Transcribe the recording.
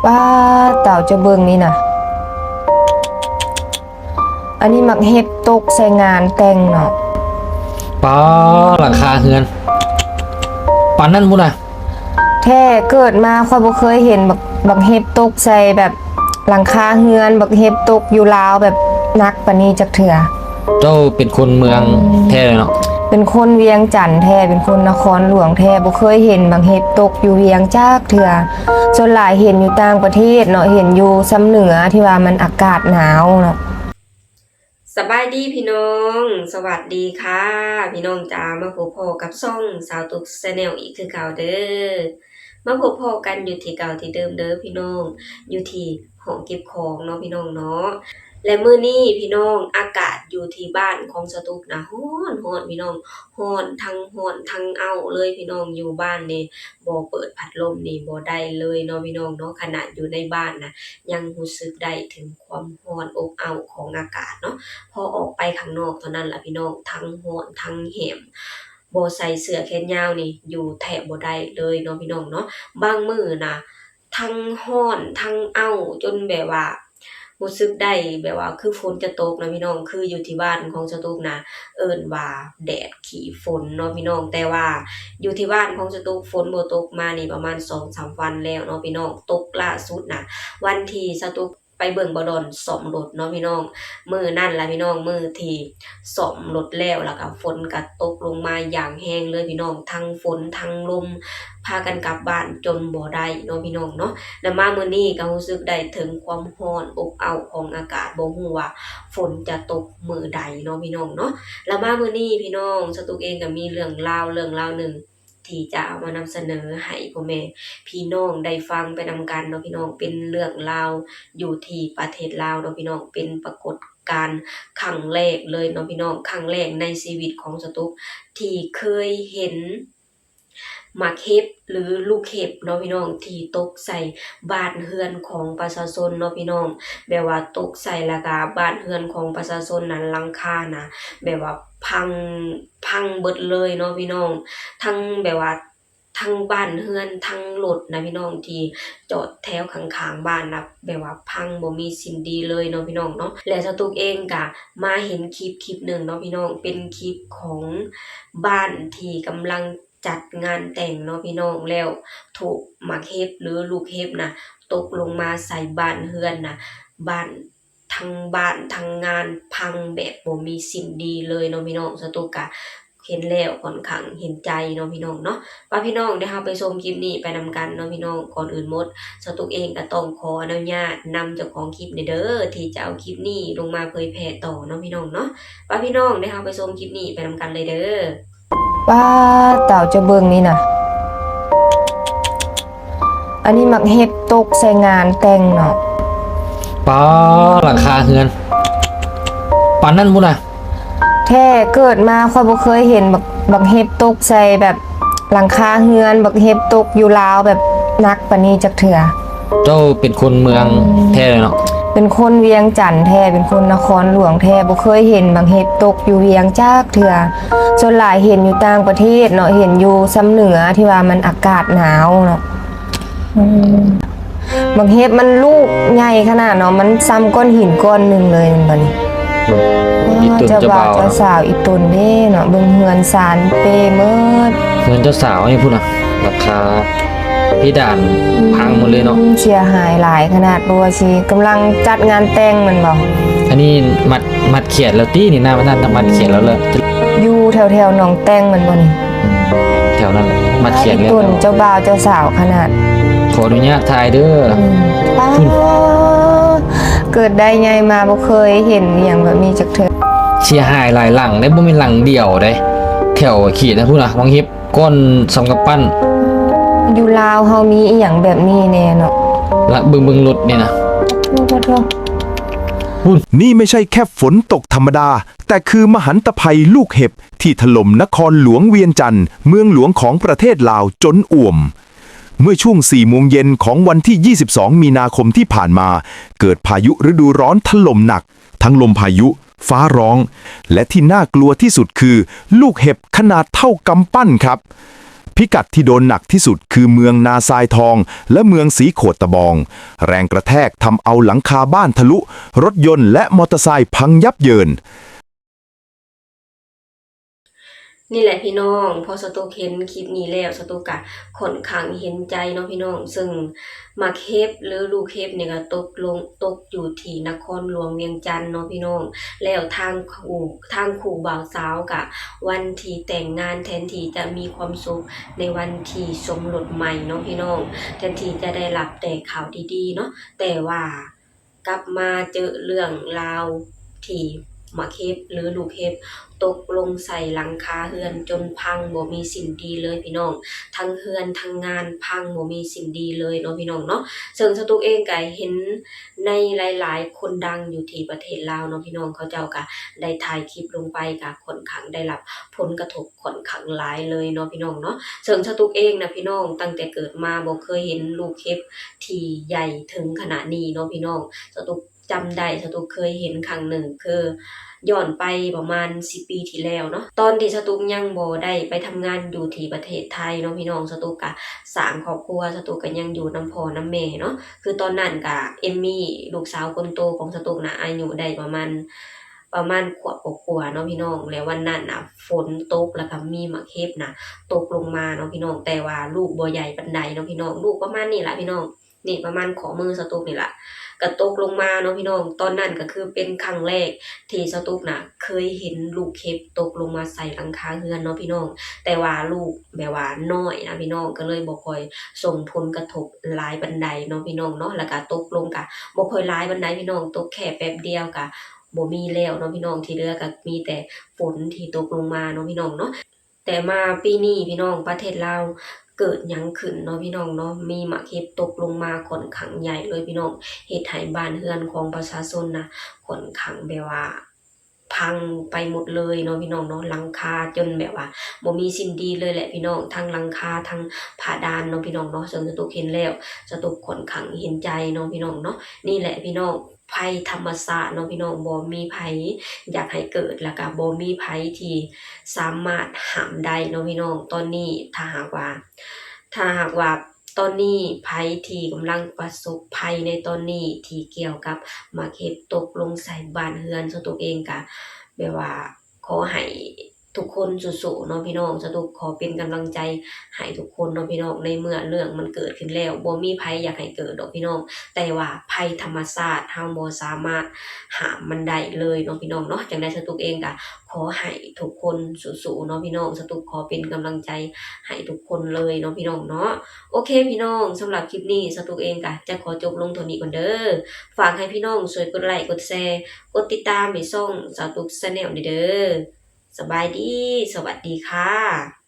ປ້າດ ເຕົາ ເຈົ້າເບິ່ງນີ້ນະ ອັນນີ້ໝາກເຫັບຕົກໃສ່ງານແຕ່ງເນາະ. ປ້າດ ຫຼັງຄາເຮືອນປານນັ້ນພຸ້ນນະ. ແທ້ ເກີດມາຂ້ອຍບໍ່ເຄີຍເຫັນບັກ ບັກເຫັບຕົກໃສ່ແບບຫຼັງຄາເຮືອນ, ບັກເຫັບຕົກຢູ່ລາວແບບໜັກປານນີ້ຈັກເທື່ອ. ເຈົ້າເປັນຄົນເມືອງແທ້ເນາະ? ເປັນຄົນວຽງຈັນແທ້ ເປັນຄົນນະຄອນຫຼວງແທ້ ບໍ່ເຄີຍເຫັນບັກເຫັບຕົກຢູ່ວຽງຈັກເທື່ອ. ສ່ວນຫຼາຍເຫັນຢູ່ຕ່າງປະເທດເນາະ ເຫັນຢູ່ຊຳເໜືອທີ່ວ່າມັນອາກາດໜາວເນາະ. ສະບາຍດີພີ່ນ້ອງ ສະຫວັດດີຄ່ະພີ່ນ້ອງຈ້າ ມາພົບພໍ້ກັບຊ່ອງສາວຕຸກ Channel ອີກຄືເກົ່າເດີ. ມາພົບພໍ້ກັນຢູ່ທີ່ເກົ່າທີ່ເດີມເດີພີ່ນ້ອງ ຢູ່ທີ່ຫ້ອງເກັບຂອງເນາະພີ່ນ້ອງເນາະ. ແລະ ມື້ນີ້ພີ່ນ້ອງ ອາກາດຢູ່ທີ່ບ້ານຂອງສາວຕຸກນະ ຮ້ອນ ຮ້ອນພີ່ນ້ອງ ຮ້ອນ ທັງຮ້ອນທັງເອົ້າເລີຍພີ່ນ້ອງ. ຢູ່ບ້ານນີ້ບໍ່ເປີດພັດລົມນີ້ບໍ່ໄດ້ເລີຍເນາະພີ່ນ້ອງເນາະ. ຂະໜາດຢູ່ໃນບ້ານນະ ຍັງຮູ້ສຶກໄດ້ເຖິງຄວາມຮ້ອນອົບເອົ້າຂອງອາກາດເນາະ. ພໍອອກໄປຂ້າງນອກເທົ່ານັ້ນລະພີ່ນ້ອງ ທັງຮ້ອນທັງແຫ້ງ ບໍ່ໃສ່ເສື້ອແຂນຍາວນີ້ຢູ່ແທບບໍ່ໄດ້ເລີຍເນາະພີ່ນ້ອງເນາະ. ບາງມື້ນະ ທັງຮ້ອນທັງເອົ້າ ຈົນແບບວ່າຮູ້ສຶກໄດ້ແບບວ່າຄືຝົນຈະຕົກນະພີ່ນ້ອງ. ຄືຢູ່ທີ່ບ້ານຂອງສາວຕຸກນະ ເອີ້ນວ່າແດດຂີ້ຝົນເນາະພີ່ນ້ອງ. ແຕ່ວ່າຢູ່ທີ່ບ້ານຂອງສາວຕຸກ ຝົນບໍ່ຕົກມານີ້ປະມານສອງສາມວັນແລ້ວເນາະພີ່ນ້ອງ. ຕົກລ່າສຸດນະ ວັນທີ່ສາວຕຸກ ໄປເບິ່ງບ່າວດອນສ້ອມລົດເນາະພີ່ນ້ອງ. ມື້ນັ້ນລະພີ່ນ້ອງ ມື້ທີ່ສ້ອມລົດແລ້ວ ແລ້ວກະຝົນກະຕົກລົງມາຢ່າງແຮງເລີຍພີ່ນ້ອງ ທັງຝົນທັງລົມ ພາກັນກັບບ້ານຈົນບໍ່ໄດ້ເນາະພີ່ນ້ອງເນາະ. ແລ້ວມາມື້ນີ້ກະຮູ້ສຶກໄດ້ເຖິງຄວາມຮ້ອນອົບເອົ້າຂອງອາກາດ ບໍ່ຮູ້ວ່າຝົນຈະຕົກມື້ໃດເນາະພີ່ນ້ອງເນາະ. ແລ້ວມາມື້ນີ້ພີ່ນ້ອງ ສາວຕຸກເອງກະມີເລື່ອງລາວ ເລື່ອງລາວໜຶ່ງ ທີ່ຈະເອົາມານຳສະເໜີໃຫ້ພໍ່ແມ່ພີ່ນ້ອງໄດ້ຟັງໄປນຳກັນເນາະພີ່ນ້ອງ. ເປັນເລື່ອງລາວຢູ່ທີ່ປະເທດລາວເນາະພີ່ນ້ອງ ເປັນປາກົດການຄັ້ງແລກເລີຍເນາະພີ່ນ້ອງ ຄັ້ງແລກໃນຊີວິດຂອງສາວຕຸກ ທີ່ເຄີຍເຫັນໝາກເຫັບ ຫຼື ລູກເຫັບເນາະພີ່ນ້ອງ ທີ່ຕົກໃສ່ບ້ານເຮືອນຂອງປະຊາຊົນເນາະພີ່ນ້ອງ. ແບບວ່າຕົກໃສ່ແລ້ວກະບ້ານເຮືອນຂອງປະຊາຊົນນັ້ນ ຫຼັງຄານະ ແບບວ່າພັງ ພັງເບິດເລີຍເນາະພີ່ນ້ອງ. ທັງແບບວ່າ ທັງບ້ານເຮືອນ ທັງລົດນະພີ່ນ້ອງ ທີ່ຈອດແຖວຂ້າງໆບ້ານນະ ແບບວ່າພັງບໍ່ມີສິ່ງດີເລີຍເນາະພີ່ນ້ອງເນາະ. ແລະ ສາວຕຸກເອງກະມາເຫັນຄລິບຄລິບໜຶ່ງເນາະພີ່ນ້ອງ ເປັນຄລິບຂອງບ້ານທີ່ກຳລັງຈັດງານແຕ່ງເນາະພີ່ນ້ອງ ແລ້ວຖືກໝາກເຫັບ ຫຼື ລູກເຫັບນະ ຕົກລົງມາໃສ່ບ້ານເຮືອນນະ ບ້ານ ທັງບ້ານທັງງານພັງແບບບໍ່ມີສິ່ງດີເລີຍເນາະພີ່ນ້ອງ. ສາວຕຸກກະເຫັນແລ້ວຂ້ອນຂ້າງເຫັນໃຈເນາະພີ່ນ້ອງເນາະ. ປະພີ່ນ້ອງ ດຽວເຮົາໄປຊົມຄລິບນີ້ໄປນຳກັນເນາະພີ່ນ້ອງ. ກ່ອນອື່ນໝົດ ສາວຕຸກເອງກະຕ້ອງຂໍອະນຸຍາດນຳເຈົ້າຂອງຄລິບນີ້ເດີ ທີ່ຈະເອົາຄລິບນີ້ລົງມາເຜີຍແຜ່ຕໍ່ເນາະພີ່ນ້ອງເນາະ. ປະພີ່ນ້ອງ ດຽວເຮົາໄປຊົມຄລິບນີ້ໄປນຳກັນເລີຍເດີ. ປ້າດ ເຕົາ ເຈົ້າເບິ່ງນີ້ນະ ອັນນີ້ໝາກເຫັບຕົກໃສ່ງານແຕ່ງເນາະ. ປ້າດ ຫຼັງຄາເຮືອນປານນັ້ນພຸ້ນນະ. ແທ້ ເກີດມາຂ້ອຍບໍ່ເຄີຍເຫັນບັກ ບັກເຫັບຕົກໃສ່ແບບຫຼັງຄາເຮືອນ ບັກເຫັບຕົກຢູ່ລາວແບບໜັກປານນີ້ຈັກເທື່ອ. ເຈົ້າເປັນຄົນເມືອງແທ້ເນາະ? ເປັນຄົນວຽງຈັນແທ້ ເປັນຄົນນະຄອນຫຼວງແທ້ ບໍ່ເຄີຍເຫັນບັກເຫັບຕົກຢູ່ວຽງຈັກເທື່ອ. ສ່ວນຫຼາຍເຫັນຢູ່ຕ່າງປະເທດເນາະ ເຫັນຢູ່ຊຳເໜືອທີ່ວ່າມັນອາກາດໜາວເນາະ. ອືມ ບັກເຫັບມັນລູກໃຫຍ່ຂະໜາດເນາະ ມັນຊ່ຳກ້ອນຫີນກ້ອນໜຶ່ງເລີຍແມ່ນບໍ່ນີ້? ເຈົ້າບ່າວເຈົ້າສາວອີ່ຕົນເດ້ເນາະ ເບິ່ງເຮືອນຊານເປ້ເໝິດ. ເຮືອນເຈົ້າສາວນີ້ພຸ້ນນະ ຫຼັງຄາ ເພດານພັງໝົດເລີຍເນາະ. ອືມ ເສຍຫາຍຫຼາຍຂະໜາດ ບໍ່ວ່າຊິກຳລັງຈັດງານແຕ່ງແມ່ນບໍ່? ອັນນີ້ມັດ ມັດແຂນແລ້ວຕິນີ້ນະ ມັດ ມັດແຂນແລ້ວເລີຍ. ຢູ່ແຖວໆໜອງແຕ່ງແມ່ນບໍ່ນີ້? ແຖວນັ້ນ ມັດແຂນແລ້ວ. ອີ່ຕົນເຈົ້າບ່າວເຈົ້າສາວຂະໜາດ. ຂໍອະນຸຍາດຖ່າຍເດີ. ອືມ ປ້າ ເກີດໄດ້ໃຫຍ່ມາບໍ່ເຄີຍເຫັນອີ່ຫຍັງແບບນີ້ຈັກເທື່ອ. ເສຍຫາຍຫຼາຍຫຼັງເດ້ ບໍ່ແມ່ນຫຼັງດຽວເດ້ ແຖວເຂດນັ້ນພຸ້ນນະ ວັງເຫັບ ກ້ອນສຳກຳປັ້ນ. ຢູ່ລາວເຮົາມີອີ່ຫຍັງແບບນີ້ແດ່ເນາະ. ລະເບິ່ງ ເບິ່ງລົດນີ້ນະ. ໂອ້ໂຫ ພຸ້ນ. นี่ไม่ใช่แค่ฝนตกธรรมดา แต่คือมหันตภัยลูกเห็บที่ถล่มนครหลวງเวียงจันทร์ เมืองหลวงของประเทศลาว จนอ่วม เมื่อช่วงสี่โมงเย็นของวันที่ยี่สิบสองมีนาคมที่ผ่านมา เกิดพายุฤดูร้อนถล่มหนัก ทั้งลมพายุ ฟ้าร้อง และที่น่ากลัวที่สุดคือลูกเห็บขนาดเท่ากำปั้นครับ พิกัดที่โดนหนักที่สุดคือเมืองนาซายทองและเมืองสีโขดตะบอง แรงกระแทกทำเอาหลังคาบ้านทะลุ รถยนต์และมอเตอร์ไซค์พังยับเยิน ນີ້ແຫຼະພີ່ນ້ອງ, ພໍສະຕຸກເຫັນຄລິບນີ້ແລ້ວ ສະຕຸກກະຂ້ອນຂ້າງເຫັນໃຈເນາະພີ່ນ້ອງ, ເຊິ່ງໝາກເຫັບ ຫຼື ລູກເຫັບນີ້ກະຕົກລົງ ຕົກຢູ່ທີ່ນະຄອນຫຼວງວຽງຈັນເນາະພີ່ນ້ອງ. ແລ້ວທາງຄູ່ ທາງຄູ່ບ່າວສາວກະ ວັນທີ່ແຕ່ງງານ ແທນທີ່ຈະມີຄວາມສຸກໃນວັນທີ່ສົມລົດໃໝ່ເນາະພີ່ນ້ອງ, ແທນທີ່ຈະໄດ້ຮັບແຕ່ຂ່າວດີໆເນາະ, ແຕ່ວ່າ ກັບມາເຈີເລື່ອງລາວທີ່ໝາກເຫັບ ຫຼື ລູກເຫັບຕົກລົງໃສ່ຫຼັງຄາເຮືອນຈົນພັງບໍ່ມີສິ້ນດີເລີຍພີ່ນ້ອງ, ທັງເຮືອນທັງງານພັງບໍ່ມີສິ້ນດີເລີຍເນາະພີ່ນ້ອງເນາະ. ເຊິ່ງສະຕຸກເອງກະເຫັນໃນຫຼາຍໆຄົນດັງຢູ່ທີ່ປະເທດລາວເນາະພີ່ນ້ອງ, ເຂົາເຈົ້າກະໄດ້ຖ່າຍຄລິບລົງໄປ ກະຂ້ອນຂ້າງໄດ້ຮັບຜົນກະທົບ ຂ້ອນຂ້າງຫຼາຍເລີຍເນາະພີ່ນ້ອງເນາະ. ເຊິ່ງສະຕຸກເອງນະພີ່ນ້ອງ ຕັ້ງແຕ່ເກີດມາບໍ່ເຄີຍເຫັນລູກເຫັບທີ່ໃຫຍ່ເຖິງຂະໜາດນີ້ເນາະພີ່ນ້ອງ. ສະຕຸກຈຳໄດ້ ສະຕຸກເຄີຍເຫັນຄັ້ງໜຶ່ງ ຄືຍ້ອນໄປປະມານສິບປີທີ່ແລ້ວເນາະ, ຕອນທີ່ສະຕຸກຍັງບໍ່ໄດ້ໄປທຳງານຢູ່ທີ່ປະເທດໄທເນາະພີ່ນ້ອງ, ສະຕຸກກະສ້າງຄອບຄົວ ສະຕຸກກະຍັງຢູ່ນຳພໍ່ນຳແມ່ເນາະ. ຄືຕອນນັ້ນກະເອມມີ ລູກສາວຄົນໂຕຂອງສະຕຸກນະ ອາຍຸໄດ້ປະມານ ປະມານຂວບກວ່າໆເນາະພີ່ນ້ອງ, ແລ້ວວັນນັ້ນນະຝົນຕົກ ແລ້ວກະມີໝາກເຫັບນະຕົກລົງມາເນາະພີ່ນ້ອງ, ແຕ່ວ່າລູກບໍ່ໃຫຍ່ປານໃດເນາະພີ່ນ້ອງ, ລູກປະມານນີ້ລະພີ່ນ້ອງ, ນີ້ປະມານຂໍ້ມືສະຕຸກນີ້ລະ ກະຕົກລົງມາເນາະພີ່ນ້ອງ. ຕອນນັ້ນກະຄືເປັນຄັ້ງແລກທີ່ສະຕຸກນະເຄີຍເຫັນລູກເຫັບຕົກລົງມາໃສ່ຫຼັງຄາເຮືອນເນາະພີ່ນ້ອງ, ແຕ່ວ່າລູກແບບວ່ານ້ອຍນະພີ່ນ້ອງ, ກະເລີຍບໍ່ຄ່ອຍສົ່ງຜົນກະທົບຫຼາຍປານໃດເນາະພີ່ນ້ອງເນາະ. ແລ້ວກະຕົກລົງກະບໍ່ຄ່ອຍຫຼາຍປານໃດພີ່ນ້ອງ, ຕົກແຄ່ແປັບດຽວກະ ບໍ່ມີແລ້ວເນາະພີ່ນ້ອງ, ທີ່ເຫຼືອກະມີແຕ່ຝົນທີ່ຕົກລົງມາເນາະພີ່ນ້ອງເນາະ. ແຕ່ມາປີນີ້ພີ່ນ້ອງ ປະເທດລາວເກີດຫຍັງຂຶ້ນເນາະພີ່ນ້ອງເນາະ, ມີໝາກເຫັບຕົກລົງມາຂ້ອນຂ້າງໃຫຍ່ເລີຍພີ່ນ້ອງ, ເຮັດໃຫ້ບ້ານເຮືອນຂອງປະຊາຊົນນະຂ້ອນຂ້າງແບບວ່າພັງໄປໝົດເລີຍເນາະພີ່ນ້ອງເນາະ, ຫຼັງຄາຈົນແບບວ່າບໍ່ມີສິ້ນດີເລີຍແຫຼະພີ່ນ້ອງ, ທັງຫຼັງຄາ ທັງຝາດານເນາະພີ່ນ້ອງເນາະ. ເຊິ່ງສະຕຸກເຫັນແລ້ວ ສະຕຸກຂ້ອນຂ້າງເຫັນໃຈເນາະພີ່ນ້ອງເນາະ. ນີ້ແຫຼະພີ່ນ້ອງ ໄພທຳມະຊາດເນາະພີ່ນ້ອງ, ບໍ່ມີໃຜຢາກໃຫ້ເກີດ ແລ້ວກະບໍ່ມີໃຜທີ່ສາມາດຫ້າມໄດ້ເນາະພີ່ນ້ອງ. ຕອນນີ້ຖ້າຫາກວ່າ ຖ້າຫາກວ່າຕອນນີ້ໃຜທີ່ກຳລັງປະສົບໄພໃນຕອນນີ້ ທີ່ກ່ຽວກັບໝາກເຫັບຕົກລົງໃສ່ບ້ານເຮືອນ ສະຕຸກເອງກະແບບວ່າ ຂໍໃຫ້ທຸກຄົນສູ້ໆເນາະພີ່ນ້ອງ, ສະຕຸກຂໍເປັນກຳລັງໃຈໃຫ້ທຸກຄົນເນາະພີ່ນ້ອງ. ໃນເມື່ອເລື່ອງມັນເກີດຂຶ້ນແລ້ວ ບໍ່ມີໃຜຢາກໃຫ້ເກີດດອກພີ່ນ້ອງ, ແຕ່ວ່າໄພທຳມະຊາດເຮົາບໍ່ສາມາດຫ້າມມັນໄດ້ເລີຍເນາະພີ່ນ້ອງເນາະ. ຈັ່ງໃດສະຕຸກເອງກະຂໍໃຫ້ທຸກຄົນສູ້ໆເນາະພີ່ນ້ອງ, ສະຕຸກຂໍເປັນກຳລັງໃຈໃຫ້ທຸກຄົນເລີຍເນາະພີ່ນ້ອງເນາະ. ໂອເຄພີ່ນ້ອງ, ສຳລັບຄລິບນີ້ສະຕຸກເອງກະຈະຂໍຈົບລົງເທົ່ານີ້ກ່ອນເດີ. ຝາກໃຫ້ພີ່ນ້ອງຊ່ວຍກົດໄລ ກົດແຊ ກົດຕິດຕາມໃຫ້ຊ່ອງສາວຕຸກ Channel ແດ່ເດີ. ສະບາຍດີ, ສະຫວັດດີຄ່ະ.